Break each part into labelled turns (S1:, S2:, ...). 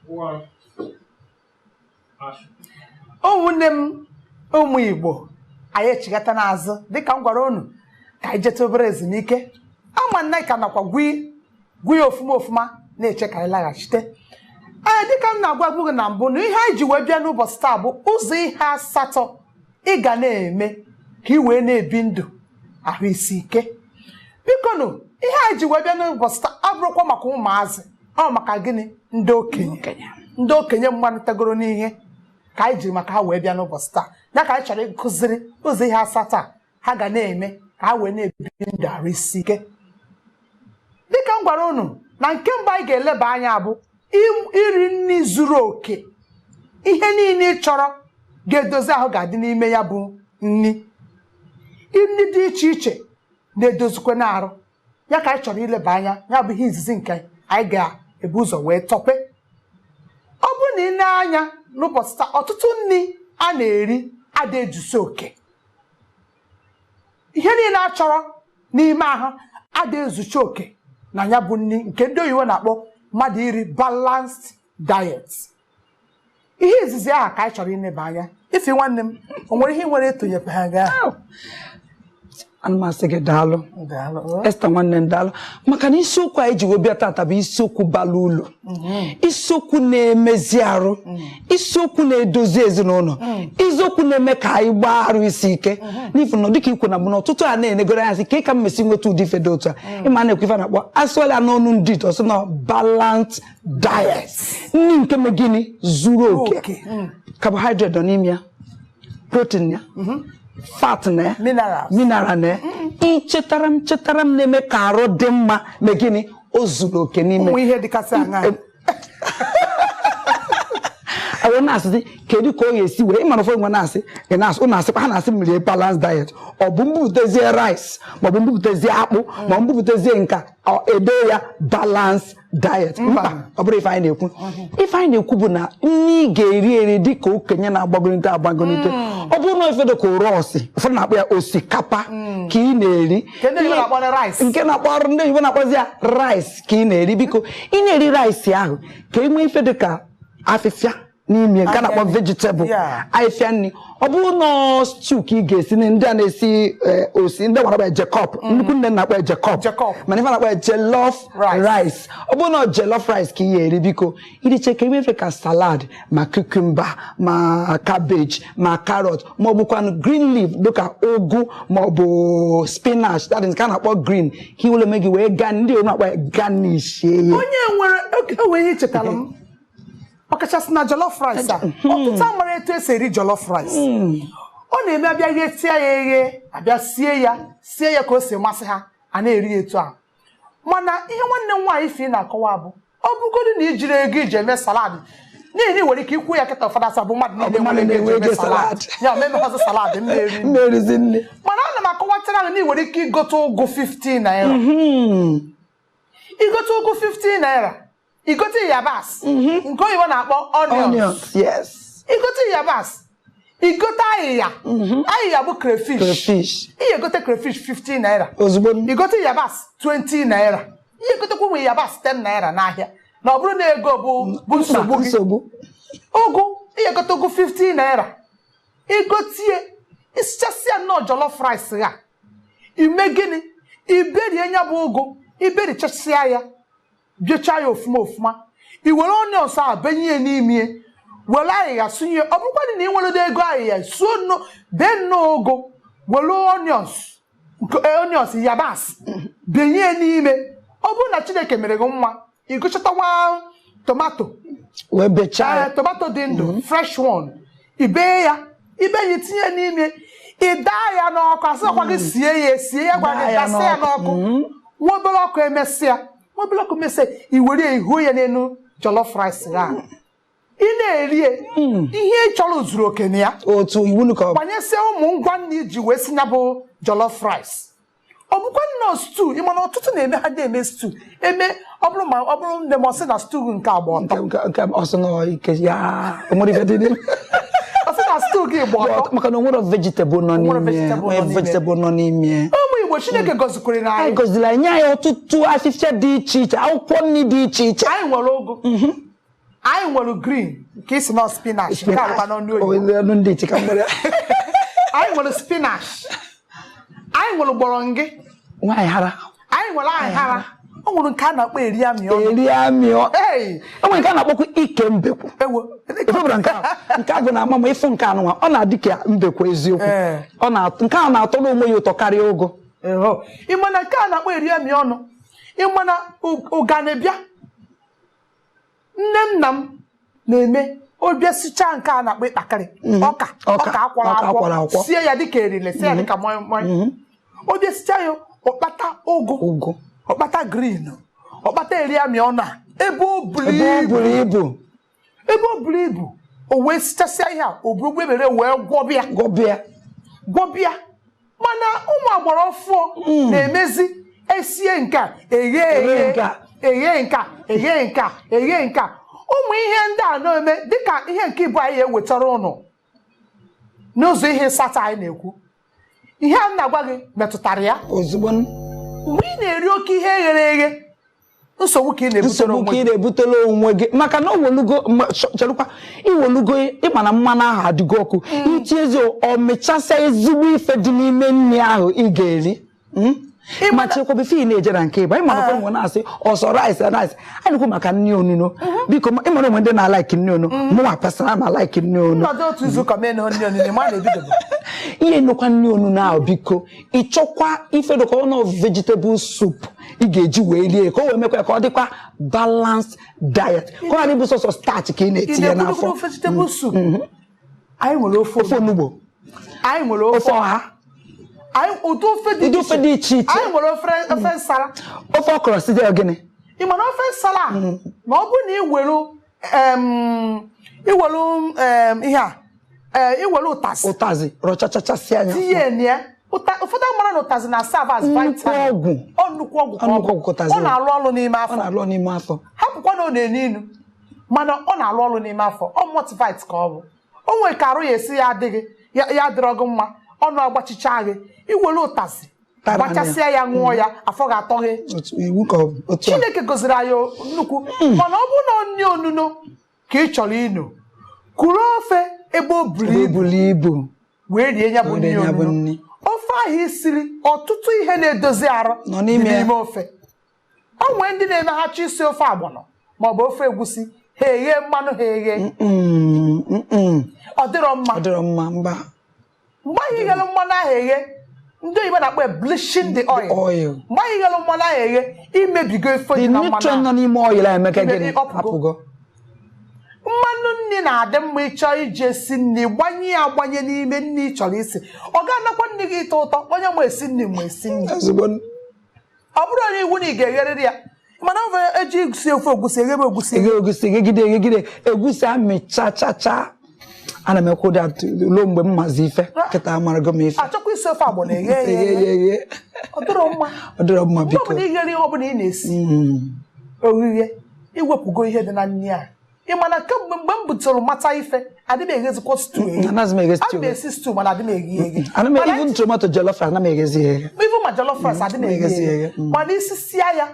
S1: One. Action.
S2: Ụmụnne m, ụmụ Igbo, anyị echigata n'azụ. Dịka m gwara unu ka anyị jeta obere ezumike, ama nna ka nakwa gwi gwi ofuma ofuma na-eche ka anyị laghachite. Ee, dịka m na-agwa gị na mbụ na ihe anyị ji wee bịa n'ụbọchị taa bụ ụzọ ihe 8 ị ga na-eme ka ị wee na-ebi ndụ ahụ isi ike. Bikonu, ihe anyị ji wee bịa n'ụbọchị taa abụrụkwa maka ụmụazị, ọ maka gịnị? Ndị okenye, ndị okenye mmalitegoru n'ihe ka anyị jiri maka ha wee bịa n'ụbọchị taa. Ya ka anyị chọrọ ịkụziri ụzọ ihe 8 a ha ga na-eme ka ha wee na-ebi ndụ arụ isi ike. Dịka m gwara unu na nke mbụ anyị ga-eleba anya bụ iri nri zuru oke. Ihe niile ị chọrọ ga-edozi ahụ ga-adị n'ime ya, bụ nri, nri dị iche iche na-edozikwa n'arụ ya ka anyị chọrọ ileba anya. Ya bụ ihe izizi nke anyị ga-ebu ụzọ wee tọpe. Ọ bụrụ na ị na-anya n'ụbọchị taa, ọtụtụ nri a na-eri ada ejusi oke. Ihe niile a chọrọ n'ime ahụ ada ezucha oke na ya bụ nri, nke ndị oyibo na-akpọ mmadụ iri balanced diet. Ihe izizi ahụ ka anyị chọrọ ileba anya. Ifi nwanne m, o nwere ihe ị nwere ịtụnyekwe ha gaa?
S3: Ana m asị gị daalụ, Esther nwanne m, daalụ maka na isiokwu anyị ji wee bịa tata bụ isiokwu bara ulu, isiokwu na-emezi arụ, isiokwu na-edozi ezinụlọ, isiokwu na-eme ka anyị gbaa arụ isi ike. N'ifu na dịka ikwu na mbụ na ọtụtụ a na-enegoro anya sị ka ị ka mmesi nweta ụdị ife dị otu a. Ịma na-ekwu ife a na-akpọ asụọla n'ọnụ ndị ite ọsọ na balanced diet, nri nke me gịnị? Zuru oke. Carbohydrate nọ n'ime ya, protein ya, fat na ya,
S2: minerals,
S3: mineral na ya, nchetara m chetara m na-eme ka arụ dị mma. Me gịnị? O zuru oke n'ime.
S2: Ụmụ ihe dịkasị aṅaa?
S3: Wee na-asịzi kedu ka ọ ga-esi wee ịmara ụfọdụ nwe na-asị ị na-asị ụnụ asịkwa ha na-asị mmiri balance diet, ọ bụ mbupụtezie rice maọbụ mbupụtezie akpụ ma ọ mbupụtezie nka ọ ede ya balance diet? Mba, ọ bụrụ ife anyị na-ekwu, ife anyị na-ekwu bụ na nri ị ga-eri eri dị ka okenye na-agbagolite agbagolite, ọ bụrụ na ife dị ka ụrọ ọsị, ụfọdụ na-akpọ ya osikapa ka ị na-eri,
S2: nke ndị oyibo na-akpọ rice,
S3: nke na-akpọ ndị oyibo na-akpọzi ya rice ka ị na-eri, biko ị na-eri rice ahụ ka e nwee ife dị ka afịfịa n'ime, nke a na-akpọ vegetable, ahịfịa nri. Ọ bụrụ na stew ka ị ga-esi, ndị a na-esi osi, ndị gwara ya Jacob, nnukwu nne na-akpọ ya Jacob, mana ife na-akpọ ya jollof rice. Ọ bụrụ na jollof rice ka ị ga-eri, biko iriche ka emefe ka salad, ma cucumber, ma cabbage, ma carrot, ma ọ bụkwanụ green leaf dịka ụgụ ma ọ bụ spinach, that is nke a na-akpọ green, ka iwere eme gị wee gaa ndị oyibo na-akpọ ya garnish ya.
S2: Onye nwere enwe ihe chetara m, ọkachasị na jollof rice a, ọtụtụ amara etu esi eri jollof rice. Ọ na-eme abịa ghetia ya eghe, abịa sie ya, sie ya ka o si masị ha, a na-eri ya etu a. Mana ihe nwanne m nwaanyị Ifi na-akọwa bụ ọ bụgodị na ijiri ego iji eme salad, n'ihi na ị nwere ike ikwu ya kịta, ụfọdụ asa bụ mmadụ niile nwere ego eji eme salad, ya memeghọzi salad m na-eri
S3: mmerizi nne.
S2: Mana ana m akọwatara gị na ị nwere ike igote ụgụ 15 naira, igote ụgụ 15 naira, igote yabasị nke oyibo na-akpọ onions, igote yabasị, igote ayịya, ayịya bụ crayfish,
S3: crayfish,
S2: ihe egote crayfish 15 naira
S3: ozugbo,
S2: igote yabasị 20 naira, ihe egotekwa ụmụ yabasị 10 naira n'ahịa. Na ọ bụrụ na ego bụ nsogbu gị,
S3: nsogbu,
S2: ụgụ ihe egote ụgụ 15 naira, igotie, isichasịa nnọọ jollof rice ha, ime gịnị? Iberie nya bụ ụgụ, iberichasịa ya, bịachaa ya ofuma ofuma, i were onions a benye ya n'ime, were ayịya sụnye. Ọ bụrụkwa na ị nwere ego ayịya, suo nnọọ, bee nnọọ ụgụ, were onions, onions, yabasị benye ya n'ime. Ọ bụrụ na Chineke mere gị nwa, igochata nwa tomato
S3: wee bechaa ya,
S2: tomato dị ndụ, fresh one, ibee ya, ibe ya, itinye n'ime, ịdaa ya n'ọkụ. Asịkwa gị sie ya esie ya, gwa gị dasịa ya n'ọkụ nwa obere ọkụ, emesịa nwa obere ọkụ mesịa, i were ya ihuo ya n'elu jollof rice ya, ị na-eri ihe ị chọrọ zuru oke na ya.
S3: Otu iwu ka
S2: gbanyesịa ụmụ ngwa nri iji wee si ya bụ jollof rice. Ọ bụkwa nnọọ stew, ị mana ọtụtụ na-eme ha na-eme stew eme, ọ bụrụ ma ọ bụrụ nne m, ọ sị na stew nke agba ọtọ.
S3: Nke ọsọ na ike ya onwere ife dị n'ime.
S2: Ọ sị na stew gị gba ọtọ
S3: maka na onwere vegetable nọ n'ime, vegetable nọ n'ime.
S2: Ụmụ Igbo, Chineke gọzikwere na
S3: anyị gọziri anyị, nye anyị ọtụtụ afịfịa dị iche iche, akwụkwọ nri dị iche iche.
S2: Anyị nwere ụgụ, Anyị nwere green nke isi nọ spinach, nke a bụkwa n'ọnụ oyibo.
S3: Ọnụ ndị iche ka m nwere.
S2: Anyị nwere spinach, anyị nwere gbọrọngị,
S3: nwaanyị hara,
S2: anyị nwere aghara, o nwere nke a na-akpọ eri amị ọnụ.
S3: Eri amị ọ.
S2: Hey!
S3: E nwere nke a na-akpọkwa ike mbekwu.
S2: Ewo!
S3: Efebụra nke a, nke a bụ na ama m ịfụ nke anụnwa, ọ na-adị ka mbekwu eziokwu. Ọ na nke a na-atọrọ onwe ya ụtọ karịa ụgụ.
S2: Eho, ịma na nke a na-akpọ eri amị ọnụ, ịma na ụganị bịa, nne m na m na-eme obịa sichaa nke a na-akpọ ịkpakịrị ọka,
S3: Ọka,
S2: ọka akwọrọ
S3: ọka akwọrọ
S2: akwọ,
S3: akwọ.
S2: Sie ya dịka erile, sie ya dịka moi moi, obịa sichaa ya, ụkpata ụgụ,
S3: ụgụ,
S2: ọkpata green, ọkpata eri amị ọnụ a, ebe o buru
S3: ebe o
S2: ibu,
S3: buru ibu,
S2: ebe o buru ibu, o wee sichasịa ihe a, o buru ebere wee gwọbịa,
S3: gwọbịa,
S2: gwọbịa. Mana ụmụ agbara ọfụọ na-emezi esie nke a, eghe
S3: eghe
S2: eghe
S3: nke a.
S2: Eghe nke a, eghe nke a, eghe nke a. Ụmụ ihe ndị a na-eme dịka ihe nke ibu anyị ewetara ụnụ n'ụzọ ihe satọ anyị na-ekwu, ihe a m na-agwa gị metụtara ya.
S3: Ozugbo.
S2: Mgbe ị na-eri oke ihe eghere eghe, nsogbu ka ị na-ebutere
S3: nsogbu
S2: onwe
S3: ka ị
S2: gị.
S3: Na-ebutela onwe gị, maka na owolugo chelụkwa, iwolugo ịma na mmanụ ahụ adịgo ọkụ, itiezi ọ mịchasịa ezigbo ife dị n'ime nri ahụ ị ga-eri. Ma chekwaba ife ị na-eje na nke ịba, ịma na onwe na-asị ọsọ rice, rice. Anyị na-ekwu maka nri onuno. Biko, ịmara onwe ndị na-alike nri ono, mụnwa personal ma like nri ono.
S2: Nnọdụ otu izu ụka mee na nri onine ma na-ebidobe.
S3: Ihe nnukwu nri onuno ahụ, biko, ịchọkwa ife dịka ọnụ vegetable soup ị ga-eji wee rie, ka o wee mekwa ka ọ dịkwa balanced diet, ka ọ ghara ịbụ sọsọ starch ka ị
S2: ị
S3: na-etinye n'afọ.
S2: Na-ekwurukwuru vegetable soup, anyị nwere ofe
S3: ofe onugbo,
S2: anyị nwere ofe
S3: ofe ọha,
S2: anyị ụdị ofe dị
S3: ụdị ofe dị iche iche.
S2: Anyị nwere ofe nsala,
S3: ofe ọkọrọ si dị gịnị?
S2: Ị mara ofe nsala a, ma ọ bụrụ na ị were ihe a, ị were ụtazị,
S3: ụtazị rọchachachasị anya,
S2: tinye na ya. Ụfọdụ mara na ụtazị na serve as
S3: nnukwu
S2: vitamin.
S3: Ọgwụ.
S2: Ọ nnukwu ọgwụ ka
S3: Ọ
S2: ọ
S3: nnukwu
S2: bụ.
S3: ọgwụ ka ụtazị
S2: Ọ
S3: bụ.
S2: na-arụ ọrụ n'ime
S3: ọ
S2: afọ.
S3: Na-alụ n'ime afọ.
S2: Hapụkwa na ọ na-enu inu, mana ọ na-arụ ọrụ n'ime afọ. Ọ multivite ka ọ bụ. O nwere ka arụ ya esi ya adịghị ya, ya adịrọ gị mma, ọnụ agbachicha gị, iwere ụtazị
S3: tara na ya.
S2: gbachasịa ya, ṅụọ ya, afọ ga-atọ gị.
S3: Otu iwu ka ọ bụ otu a.
S2: Chineke gọziri anyị nnukwu, mana ọ bụrụ na nri onuno ka ị chọrọ ịnọ, kuru ofe ebe o buru
S3: ebe o
S2: ibu,
S3: buru ibu,
S2: wee rie ya bụ
S3: wee
S2: nri
S3: rie ya bụ
S2: onuno.
S3: nri.
S2: Ofe ahụ isiri, ọtụtụ ihe na-edozi arụ
S3: nọ n'ime
S2: dị
S3: ya.
S2: N'ime ofe, o nwee ndị na-emeghachi isi ofe agbọnọ maọbụ ofe egusi, ha eghe mmanụ, ha eghe. Ọ dịrọ mma.
S3: Ọ dịrọ mma, mba.
S2: Mgbe ahụ ighere mmanụ ahụ eghe, ndị oyibo na-akpọ ya bleaching the oil.
S3: Oil.
S2: Mgbe ahụ ighere mmanụ ahụ eghe, imebigo ife
S3: the
S2: dị na mmanụ
S3: nutrient
S2: ahụ.
S3: Nọ n'ime oil a emeka gịnị?
S2: Ọpụgo.
S3: Apụgo.
S2: Mmanụ nri na-adị mma. Ịchọ iji esi nri, gbanye ya, agbanye n'ime nri ị chọrọ isi, ọ ga-anakwa nri gị ịtọ ụtọ. Onye ma esi nri ma esi nri.
S3: Ezigbo.
S2: Ọ bụrụ onye iwu na ị ga-egherịrị ya, mana ọ bụ eji esi ofe egusi, eghebe egusi.
S3: Eghe egusi, egegide egegide egusi amịchachacha. Ana m ekwu ụdị atụ ruo mgbe m mazi ife kịta, amarago m ife.
S2: Achọkwa isi ofe agbọ na-eghe eghe.
S3: Eghe
S2: eghe.
S3: Eghe.
S2: Ọ dịrọ mma.
S3: Ọ dịrọ mma.
S2: Mgbe
S3: Biko.
S2: ọbụla ighere ihe ọbụla ị na-esi ogighe, iwepụgo ihe dị na nri a. Ị ma na kemgbe mgbe m butere mata ife, adị m eghezikwa stew eghe.
S3: Anaghị m eghe stew.
S2: Ana m esi stew, mana adị m eghe eghe.
S3: Ana m
S2: Mana
S3: even tomato jollof, ana m eghezi ya eghe.
S2: Even ma jollof rice, adị m eghe
S3: eghezi
S2: eghe.
S3: eghe.
S2: Mana isi sia ya,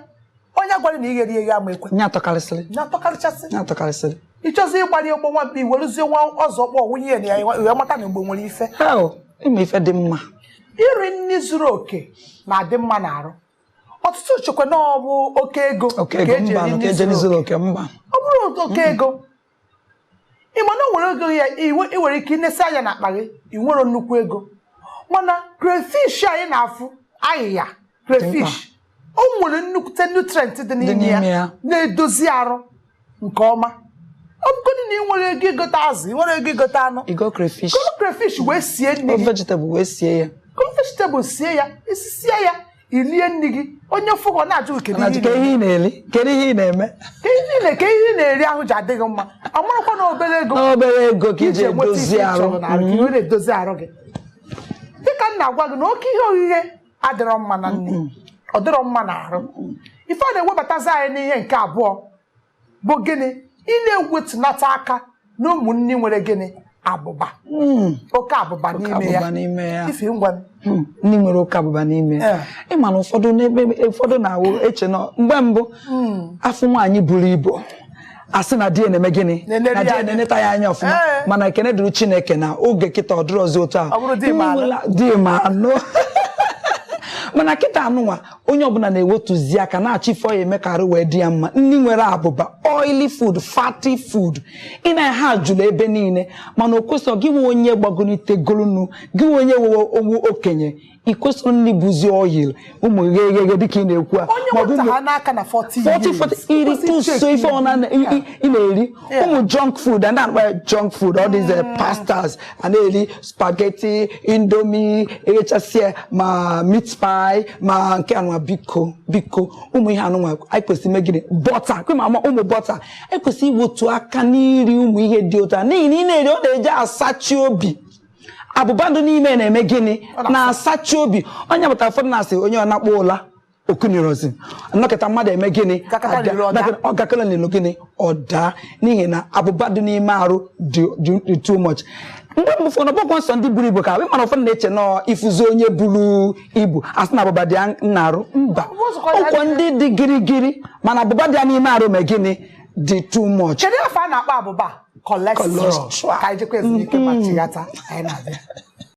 S2: onye gwara na ighere eghe ama ekwe.
S3: Nya atọkarịsịrị.
S2: Na-atọkarịchasị.
S3: Nya atọkarịsịrị.
S2: Ịchọzi ịgbari ọgbọ nwa mkpi, werezie nwa ọzọ kpọ wunye ya, ya wee mata na mgbe nwere ife.
S3: Hell, ịma ife dị mma.
S2: Iri nri zuru oke na-adị mma n'arụ. Ọtụtụ chekwa na ọ bụ oke ego
S3: oke
S2: ka
S3: ego
S2: eji
S3: mba
S2: eri
S3: nụ
S2: nri
S3: ka eji
S2: zuru
S3: zuru
S2: oke.
S3: Oke mba.
S2: Ọ bụrụ oke ego, ị ma na o nwere ego ya, ị nwere ike inesi anya n'akpa gị, ị nwere nnukwu ego, mana crayfish anyị na-afụ, ayịya crayfish, o nwere nnukwute nutrient dị n'ime
S3: n'ime
S2: ya
S3: ya.
S2: Na-edozi arụ nke ọma. Ọ bụgodị na ị nwere ego igote azụ, ị nwere ego igote anụ,
S3: igo crayfish,
S2: goro crayfish wee sie nri
S3: o
S2: gị.
S3: Vegetable wee sie ya.
S2: Goro vegetable sie ya, isi sie ya, ilie nri gị, onye fụgọ na-ajụ gị kedu
S3: na
S2: ihe ị
S3: kedu
S2: na-eri?
S3: Ihe ị na-eri, kedu ihe ị na-eme?
S2: Ka ihe niile, ka ihe ị na-eri ahụ ji adịghị mma. Amarakwa na obere ego
S3: n'obere ego ka iji
S2: iji enweta
S3: edozi
S2: ife ị
S3: arụ.
S2: chọrọ n'arụ, ka ị were edozi arụ gị. Dịka m na-agwa gị na oke ihe oghighe adịrọ mma na nri, ọ dịrọ mma na arụ. Ife a na-ewebatazi anyị n'ihe nke abụọ bụ gịnị? Ị na-ewetunata aka na ụmụ nri nwere gịnị? Abụba, oke abụba
S3: oke
S2: n'ime ya.
S3: Abụba n'ime ya.
S2: Ife ngwa.
S3: Ndị nwere oke abụba n'ime ya. Ịma na ụfọdụ n'ebe ụfọdụ na-awụ eche na mgbe mbụ, afọ nwaanyị buru ibu Asị na di ya na-eme gịnị?
S2: Na-eneru
S3: Na di
S2: ya
S3: ya
S2: anya.
S3: na-eneta ya anya ọfụma. Mana ekene dịrị Chineke na oge kịta ọ dịrọzi otu ahụ.
S2: Ọ bụrụ di ma anụ.
S3: Di ma anụ. Mana kịta anụnwa, onye ọbụla na-ewetuzi aka na-achọ ife ọ ya eme ka arụ wee dị ya mma. Nri nwere abụba, oily food, fatty food, ị na ha jụrụ ebe niile. Mana o kwesịrị gị nwe onye gbagonitegolunu, gị nwe onye wewe owu okenye, ị kwesịrị nri bụzi oil, ụmụ ghe eghe dịka ị na-ekwu a.
S2: Onye
S3: maọbụ
S2: nweta
S3: ụmụ
S2: ha n'aka na 40
S3: 40
S2: years.
S3: 40 iri tụso ife ọ na ị na-eri ụmụ junk food, and na-akpọ ya junk food, all these pastas a na-eri, spaghetti, Indomie eghechasịa, ma meat pie, ma nke anụnwa. Biko, biko, ụmụ ihe anụnwa, anyị kwesịrị ime gịnị? Butter kwe ma ama ụmụ butter. Anyị kwesịrị iwetu aka n'iri ụmụ ihe dị otu a, n'ihi na ị na-eri, ọ na-eji asachi obi. Abụba ndụ n'ime na-eme gịnị? Na-asachi obi. Onye pụtara, ụfọdụ na-asị onye ọ na-akpọ ụla okunirozi nnọkịta mmadụ eme gịnị?
S2: Gakọta n'ilo, ọ daa.
S3: Ọ gakọta n'ilo gịnị? Ọ daa, n'ihi na abụba dị n'ime arụ dị too much. Mgbe mbụ ụfọdụ, ọbụkwa nsọ ndị buru ibu ka ị mara. Ụfọdụ na-eche nọọ ịfụzi onye buru ibu, asị na abụba dị ya n'arụ. Mba, ụkwọ ndị dị gịrịgịrị, mana abụba dị ya n'ime arụ mee gịnị? Dị too much.
S2: Kedu afọ a na-akpọ abụba? Cholesterol.
S3: Cholesterol.
S2: Ka anyị jekwa ezumike ma chighata, anyị na-abịa.